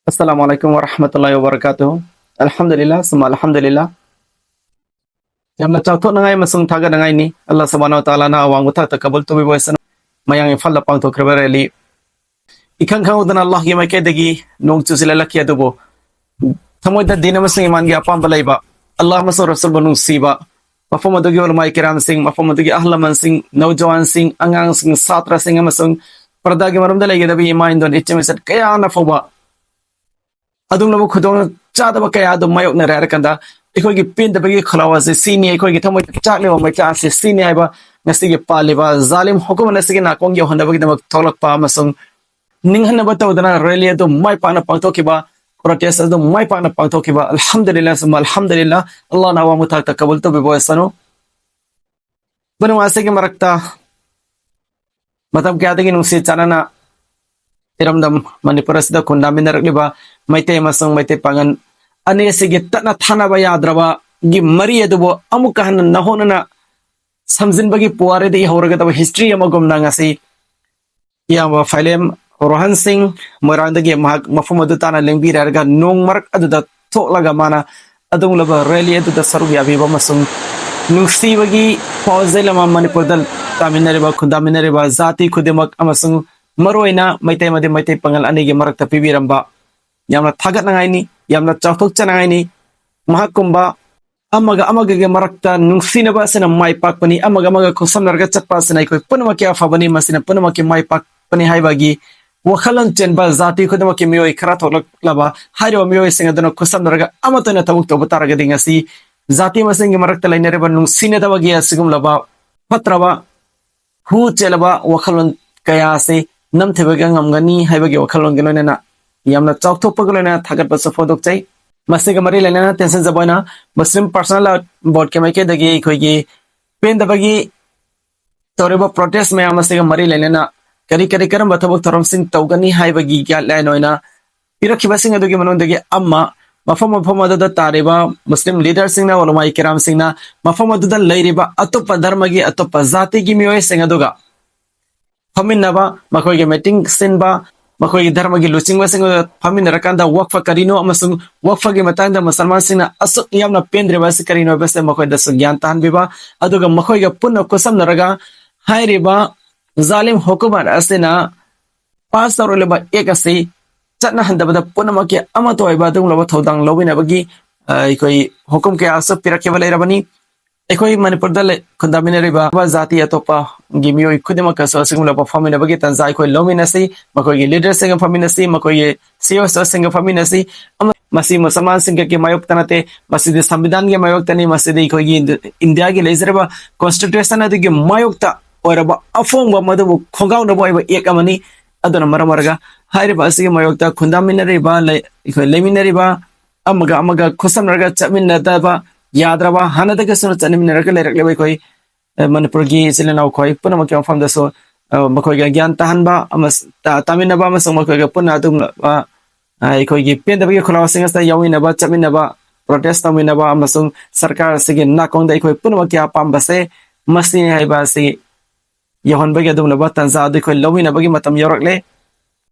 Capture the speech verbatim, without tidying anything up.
Assalamu alaikum wa rahmatullahi wa barakatuh. Alhamdulillah, summa alhamdulillah. ꯌꯥꯝꯅ ꯆꯥꯎꯊꯣꯛꯅꯉꯥꯏ ꯑꯃꯁꯨꯡ ꯊꯥꯒꯠꯅꯉꯥꯏꯅꯤ꯫ ꯑꯜꯂꯥꯍ ꯁꯨꯕꯍꯥꯅꯍꯨ ꯋ ꯇꯥꯂꯥꯅ ꯑꯋꯥꯡꯕ ꯊꯥꯛꯇ ꯀꯕꯨꯜ ꯇꯧꯕꯤꯕ ꯑꯣꯏꯁꯅꯨ꯫ ꯃꯌꯥꯡ ꯏꯝꯐꯥꯜꯗ ꯄꯥꯡꯊꯣꯛꯈ꯭ꯔꯤꯕ ꯔꯦꯂꯤ ꯏꯈꯪ ꯈꯪꯍꯧꯗꯅ ꯑꯜꯂꯥꯍꯒꯤ ꯃꯥꯏꯀꯩꯗꯒꯤ ꯅꯣꯡ ꯆꯨꯁꯤꯜꯂꯛꯂꯛꯈꯤ, ꯑꯗꯨꯕꯨ ꯊꯃꯣꯏꯗ ꯗꯤꯟ ꯑꯃꯁꯨꯡ ꯏꯃꯥꯟꯒꯤ ꯑꯄꯥꯝꯕ ꯂꯩꯕ, ꯑꯜꯂꯥꯍ ꯑꯃꯁꯨꯡ ꯔꯁꯨꯜꯕꯨ ꯅꯨꯡꯁꯤꯕ, ꯃꯐꯝ ꯑꯗꯨꯒꯤ ꯎꯂꯃꯥꯏ ꯀꯤꯔꯥꯝꯁꯤꯡ, ꯃꯐꯝ ꯑꯗꯨꯒꯤ ꯑꯍꯜ ꯂꯃꯟꯁꯤꯡ, ꯅꯧꯖꯋꯥꯟꯁꯤꯡ, ꯑꯉꯥꯡꯁꯤꯡ, ꯁꯥꯇ꯭ꯔꯁꯤꯡ ꯑꯃꯁꯨꯡ ꯄꯔꯗꯥꯒꯤ ꯃꯔꯨꯝꯗ ꯂꯩꯒꯗꯕ ꯏꯃꯥ ꯏꯟꯗꯣꯟ ꯏꯆꯤꯟ ꯃꯆꯦꯠ ꯀꯌꯥꯅ ꯐꯥꯎꯕ ꯑꯗꯨꯒꯨꯝꯂꯕ ꯈꯨꯗꯣꯡ ꯆꯥꯗꯕ ꯀꯌꯥ ꯑꯗꯨ ꯃꯥꯌꯣꯛꯅꯔꯦ ꯍꯥꯏꯔꯀꯥꯟꯗ, ꯑꯩꯈꯣꯏꯒꯤ ꯄꯦꯟꯗꯕꯒꯤ ꯈꯣꯜꯂꯥꯎ ꯑꯁꯤ ꯁꯤꯅꯤ, ꯑꯩꯈꯣꯏꯒꯤ ꯊꯃꯣꯏꯗ ꯆꯥꯛꯂꯤꯕ ꯃꯩꯆꯥꯛ ꯑꯁꯤ ꯁꯤꯅꯤ ꯍꯥꯏꯕ ꯉꯁꯤꯒꯤ ꯄꯥꯜꯂꯤꯕ ꯖꯥꯂꯤꯝ ꯍꯨꯀꯨꯃꯠ ꯑꯁꯤꯒꯤ ꯅꯥꯀꯣꯡ ꯌꯧꯍꯟꯅꯕꯒꯤꯗꯃꯛ ꯊꯣꯛꯂꯛꯄ ꯑꯃꯁꯨꯡ ꯅꯤꯡꯍꯟꯅꯕ ꯇꯧꯗꯅ ꯔꯦꯂꯤ ꯑꯗꯨ ꯃꯥꯏ ꯄꯥꯛꯅ ꯄꯥꯡꯊꯣꯛꯈꯤꯕ, ꯄ꯭ꯔꯣꯇꯦꯁ ꯑꯗꯨ ꯃꯥꯏ ꯄꯥꯛꯅ ꯄꯥꯡꯊꯣꯛꯈꯤꯕ, ꯑꯜꯍꯝꯗꯨꯂꯤꯜꯂꯥꯍ ꯁꯨꯝꯃ ꯑꯜꯍꯝꯗꯨꯂꯤꯜꯂꯥꯍ, ꯑꯜꯂꯥꯍꯅ ꯑꯋꯥꯡꯕ ꯊꯥꯛꯇ ꯀꯕꯨꯜ ꯇꯧꯕꯤꯕ ꯑꯣꯏꯁꯅꯨ꯫ ꯄꯨꯝꯅꯃꯛ ꯑꯁꯤꯒꯤ ꯃꯔꯛꯇ ꯃꯇꯝ ꯀꯌꯥꯗꯒꯤ ꯅꯨꯡꯁꯤ ꯆꯥꯟꯅꯅ ꯏꯔꯝꯗꯝ ꯃꯅꯤꯄꯨꯔ ꯑꯁꯤꯗ ꯈꯨꯟꯗꯥꯃꯤꯟꯅꯔꯛꯂꯤꯕ ꯃꯩꯇꯩ ꯑꯃꯁꯨꯡ ꯃꯩꯇꯩ ꯄꯥꯉꯜ ꯑꯅꯤ ꯑꯁꯤꯒꯤ ꯇꯠꯅ ꯊꯥꯅꯕ ꯌꯥꯗ꯭ꯔꯕꯒꯤ ꯃꯔꯤ ꯑꯗꯨꯕꯨ ꯑꯃꯨꯛꯀ ꯍꯟꯅ ꯅꯧꯍꯧꯅꯅ ꯁꯝꯖꯤꯟꯕꯒꯤ ꯄꯨꯋꯥꯔꯤꯗꯒꯤ ꯍꯧꯔꯒꯗꯕ ꯍꯤꯁꯇ꯭ꯔꯤ ꯑꯃꯒꯨꯝꯅ ꯉꯁꯤ ꯏꯌꯥꯝꯕ ꯐꯥꯏꯂꯦꯝ ꯔꯣꯍꯟ ꯁꯤꯡ ꯃꯣꯏꯔꯥꯡꯗꯒꯤ ꯃꯍꯥꯛ ꯃꯐꯝ ꯑꯗꯨ ꯇꯥꯅ ꯂꯦꯡꯕꯤꯔꯦ ꯍꯥꯏꯔꯒ ꯅꯣꯡ ꯃꯔꯛ ꯑꯗꯨꯗ ꯊꯣꯛꯂꯒ ꯃꯥꯅ ꯑꯗꯨꯒꯨꯝꯂꯕ ꯔꯦꯂꯤ ꯑꯗꯨꯗ ꯁꯔꯨꯛ ꯌꯥꯕꯤꯕ ꯑꯃꯁꯨꯡ ꯅꯨꯡꯁꯤꯕꯒꯤ ꯄꯥꯎꯖꯦꯜ ꯑꯃ ꯃꯅꯤꯄꯨꯔꯗ ꯇꯥꯃꯤꯟꯅꯔꯤꯕ, ꯈꯨꯟꯗꯥꯃꯤꯟꯅꯔꯤꯕ ꯖꯥꯇꯤ ꯈꯨꯗꯤꯡꯃꯛ ꯑꯃꯁꯨꯡ ꯃꯔꯨꯑꯣꯏꯅ ꯃꯩꯇꯩ ꯑꯃꯗꯤ ꯃꯩꯇꯩ ꯄꯥꯉꯜ ꯑꯅꯤꯒꯤ ꯃꯔꯛꯇ ꯄꯤꯕꯤꯔꯝꯕ ꯌꯥꯝꯅ ꯊꯥꯒꯠꯅꯉꯥꯏꯅꯤ, ꯌꯥꯝꯅ ꯆꯥꯎꯊꯣꯛꯆꯅꯉꯥꯏꯅꯤ꯫ ꯃꯍꯥꯛꯀꯨꯝꯕ ꯑꯃꯒ ꯑꯃꯒꯒꯤ ꯃꯔꯛꯇ ꯅꯨꯡꯁꯤꯅꯕ ꯑꯁꯤꯅ ꯃꯥꯏ ꯄꯥꯛꯄꯅꯤ, ꯑꯃꯒ ꯑꯃꯒ ꯈꯨꯠꯁꯝꯅꯔꯒ ꯆꯠꯄ ꯑꯁꯤꯅ ꯑꯩꯈꯣꯏ ꯄꯨꯝꯅꯃꯛꯀꯤ ꯑꯐꯕꯅꯤ, ꯃꯁꯤꯅ ꯄꯨꯝꯅꯃꯛꯀꯤ ꯃꯥꯏ ꯄꯥꯛꯄꯅꯤ ꯍꯥꯏꯕꯒꯤ ꯋꯥꯈꯜꯂꯣꯟ ꯆꯦꯟꯕ ꯖꯥꯇꯤ ꯈꯨꯗꯤꯡꯃꯛꯀꯤ ꯃꯤꯑꯣꯏ ꯈꯔ ꯊꯣꯛꯂꯛꯂꯕ ꯍꯥꯏꯔꯤꯕ ꯃꯤꯑꯣꯏꯁꯤꯡ ꯑꯗꯨꯅ ꯈꯨꯠꯁꯝꯅꯔꯒ ꯑꯃꯠꯇ ꯑꯣꯏꯅ ꯊꯕꯛ ꯇꯧꯕ ꯇꯥꯔꯒꯗꯤ ꯉꯁꯤ ꯖꯥꯇꯤ ꯃꯁꯦꯟꯒꯤ ꯃꯔꯛꯇ ꯂꯩꯅꯔꯤꯕ ꯅꯨꯡꯁꯤꯅꯗꯕꯒꯤ ꯑꯁꯤꯒꯨꯝꯂꯕ ꯐꯠꯇ꯭ꯔꯕ ꯍꯨ ꯆꯦꯜꯂꯕ ꯋꯥꯈꯜꯂꯣꯟ ꯀꯌꯥ ꯑꯁꯤ ꯅꯝꯊꯕ ꯉꯝꯒꯅꯤ ꯍꯥꯏꯕꯒꯤ ꯋꯥꯈꯜꯂꯣꯟꯒ ꯂꯣꯏꯅꯅ ꯌꯥꯝꯅ ꯆꯥꯎꯊꯣꯛꯄꯒ ꯂꯣꯏꯅꯅ ꯊꯥꯒꯠꯄꯁꯨ ꯐꯣꯡꯗꯣꯛꯆꯩ꯫ ꯃꯁꯤꯒ ꯃꯔꯤ ꯂꯩꯅꯅ ꯇꯦꯟꯁꯤꯟꯖꯕ ꯑꯣꯏꯅ ꯃꯨꯁꯂꯤꯝ ꯄꯔꯁꯅꯦꯜ ꯂꯣ ꯕꯣꯔꯗꯀꯤ ꯃꯥꯏꯀꯩꯗꯒꯤ ꯑꯩꯈꯣꯏꯒꯤ ꯄꯦꯟꯗꯕꯒꯤ ꯇꯧꯔꯤꯕ ꯄ꯭ꯔꯣꯇꯦꯁ ꯃꯌꯥꯝ ꯑꯁꯤꯒ ꯃꯔꯤ ꯂꯩꯅꯅ ꯀꯔꯤ ꯀꯔꯤ ꯀꯔꯝꯕ ꯊꯕꯛ ꯊꯧꯔꯝꯁꯤꯡ ꯇꯧꯒꯅꯤ ꯍꯥꯏꯕꯒꯤ ꯒꯥꯏꯗꯂꯥꯏꯟ ꯑꯣꯏꯅ ꯄꯤꯔꯛꯈꯤꯕꯁꯤꯡ ꯑꯗꯨꯒꯤ ꯃꯅꯨꯡꯗꯒꯤ ꯑꯃ, ꯃꯐꯝ ꯃꯐꯝ ꯑꯗꯨꯗ ꯇꯥꯔꯤꯕ ꯃꯨꯁꯂꯤꯝ ꯂꯤꯗꯔꯁꯤꯡꯅ, ꯎꯂꯃꯥꯏ ꯀꯤꯔꯥꯝꯁꯤꯡꯅ ꯃꯐꯝ ꯑꯗꯨꯗ ꯂꯩꯔꯤꯕ ꯑꯇꯣꯞꯄ ꯙꯔꯃꯒꯤ, ꯑꯇꯣꯞꯄ ꯖꯥꯇꯤꯒꯤ ꯃꯤꯑꯣꯏꯁꯤꯡ ꯑꯗꯨꯒ ꯐꯝꯃꯤꯟꯅꯕ, ꯃꯈꯣꯏꯒꯤ ꯃꯤꯇꯤꯡ ꯁꯤꯟꯕ, ꯃꯈꯣꯏꯒꯤ ꯙꯔꯃꯒꯤ ꯂꯨꯆꯤꯡꯕꯁꯤꯡꯒ ꯐꯝꯃꯤꯟꯅꯔꯀꯥꯟꯗ ꯋꯛꯐ ꯀꯔꯤꯅꯣ ꯑꯃꯁꯨꯡ ꯋꯛꯐꯒꯤ ꯃꯇꯥꯡꯗ ꯃꯨꯁꯜꯃꯥꯟꯁꯤꯡꯅ ꯑꯁꯨꯛ ꯌꯥꯝꯅ ꯄꯦꯟꯗ꯭ꯔꯤꯕ ꯑꯁꯤ ꯀꯔꯤꯅꯣ ꯍꯥꯏꯕꯁꯦ ꯃꯈꯣꯏꯗꯁꯨ ꯒ꯭ꯌꯥꯟ ꯇꯥꯍꯟꯕꯤꯕ, ꯑꯗꯨꯒ ꯃꯈꯣꯏꯒ ꯄꯨꯟꯅ ꯈꯨꯠꯁꯝꯅꯔꯒ ꯍꯥꯏꯔꯤꯕ ꯖꯥꯂꯤꯝ ꯍꯨꯀꯨꯃꯠ ꯑꯁꯤꯅ ꯄꯥꯁ ꯇꯧꯔꯛꯂꯤꯕ ꯑꯦꯛ ꯑꯁꯤ ꯆꯠꯅꯍꯟꯗꯕꯗ ꯄꯨꯝꯅꯃꯛꯀꯤ ꯑꯃꯠꯇ ꯑꯣꯏꯕ ꯑꯗꯨꯒꯨꯝꯂꯕ ꯊꯧꯗꯥꯡ ꯂꯧꯃꯤꯟꯅꯕꯒꯤ, ꯑ, ꯑꯩꯈꯣꯏ ꯍꯨꯀꯨꯝ ꯀꯌꯥꯁꯨ ꯄꯤꯔꯛꯈꯤꯕ ꯂꯩꯔꯕꯅꯤ꯫ ꯑꯩꯈꯣꯏ ꯃꯅꯤꯄꯨꯔꯗ ꯂꯩ-, ꯈꯨꯟꯗꯥꯃꯤꯟꯅꯔꯤꯕ ꯖꯥꯇꯤ ꯑꯇꯣꯞꯄꯒꯤ ꯃꯤꯑꯣꯏ ꯈꯨꯗꯤꯡꯃꯛꯀꯁꯨ ꯑꯁꯤꯒꯨꯝꯂꯕ ꯐꯝꯃꯤꯟꯅꯕꯒꯤ ꯇꯥꯟꯖꯥ ꯑꯩꯈꯣꯏ ꯂꯧꯃꯤꯟꯅꯁꯤ꯫ ꯃꯈꯣꯏꯒꯤ ꯂꯤꯗꯔꯁꯤꯡꯒ ꯐꯝꯃꯤꯟꯅꯁꯤ, ꯃꯈꯣꯏꯒꯤ ꯁꯤ ꯏ ꯑꯣꯁꯤꯡꯒ ꯐꯝꯃꯤꯟꯅꯁꯤ꯫ ꯑꯃ-, ꯃꯁꯤ ꯃꯨꯁꯜꯃꯥꯟꯁꯤꯡꯒꯤ ꯃꯥꯌꯣꯛꯇ ꯅꯠꯇꯦ, ꯃꯁꯤꯗꯤ ꯁꯪꯕꯤꯙꯥꯟꯒꯤ ꯃꯥꯌꯣꯛꯇꯅꯤ, ꯃꯁꯤꯗꯤ ꯑꯩꯈꯣꯏꯒꯤ ꯏꯟꯗꯤ-, ꯏꯟꯗꯤꯌꯥꯒꯤ ꯂꯩꯖꯔꯤꯕ ꯀꯣꯟꯁꯇꯤꯇ꯭ꯌꯨꯁꯟ ꯑꯗꯨꯒꯤ ꯃꯥꯌꯣꯛꯇ ꯑꯣꯏꯔꯕ ꯑꯐꯣꯡꯕ, ꯃꯗꯨꯕꯨ ꯈꯣꯡꯒꯥꯎꯅꯕ ꯑꯣꯏꯕ ꯑꯦꯛ ꯑꯃꯅꯤ꯫ ꯑꯗꯨꯅ ꯃꯔꯝ ꯑꯣꯏꯔꯒ ꯍꯥꯏꯔꯤꯕ ꯑꯁꯤꯒꯤ ꯃꯥꯌꯣꯛꯇ ꯈꯨꯟꯗꯥꯃꯤꯟꯅꯔꯤꯕ, ꯂꯩ-, ꯑꯩꯈꯣꯏ ꯂꯩꯃꯤꯟꯅꯔꯤꯕ, ꯑꯃꯒ ꯑꯃꯒ ꯈꯨꯠꯁꯝꯅꯔꯒ ꯆꯠꯃꯤꯟꯅꯗꯕ ꯌꯥꯗ꯭ꯔꯕ, ꯍꯥꯟꯅꯗꯒꯤꯁꯨ ꯆꯠꯃꯤꯟꯅꯔꯒ ꯂꯩꯔꯛꯂꯤꯕ ꯑꯩꯈꯣꯏ, ꯑ, ꯃꯅꯤꯄꯨꯔꯒꯤ ꯏꯆꯤꯜ ꯏꯅꯥꯎꯈꯣꯏ ꯄꯨꯝꯅꯃꯛꯀꯤ ꯃꯐꯝꯗꯁꯨ, ꯑ, ꯃꯈꯣꯏꯒ ꯒ꯭ꯌꯥꯟ ꯇꯥꯍꯟꯕ ꯑꯃꯁ-, ꯇꯥ-, ꯇꯥꯃꯤꯟꯅꯕ ꯑꯃꯁꯨꯡ ꯃꯈꯣꯏꯒ ꯄꯨꯟꯅ ꯑꯗꯨꯒꯨꯝꯂꯕ, ꯑ, ꯑꯩꯈꯣꯏꯒꯤ ꯄꯦꯟꯗꯕꯒꯤ ꯈꯣꯜꯂꯥꯎꯁꯤꯡ ꯑꯁꯤꯗ ꯌꯥꯎꯃꯤꯟꯅꯕ, ꯆꯠꯃꯤꯟꯅꯕ, ꯄ꯭ꯔꯣꯇꯦꯁ ꯇꯧꯃꯤꯟꯅꯕ ꯑꯃꯁꯨꯡ ꯁꯔꯀꯥꯔ ꯑꯁꯤꯒꯤ ꯅꯥꯀꯣꯡꯗ ꯑꯩꯈꯣꯏ ꯄꯨꯝꯅꯃꯛꯀꯤ ꯑꯄꯥꯝꯕꯁꯦ ꯃꯁꯤꯅꯤ ꯍꯥꯏꯕ ꯑꯁꯤ ꯌꯧꯍꯟꯕꯒꯤ ꯑꯗꯨꯒꯨꯝꯂꯕ ꯇꯥꯟꯖꯥ ꯑꯗꯨ ꯑꯩꯈꯣꯏ ꯂꯧꯃꯤꯟꯅꯕꯒꯤ ꯃꯇꯝ ꯌꯧꯔꯛꯂꯦ꯫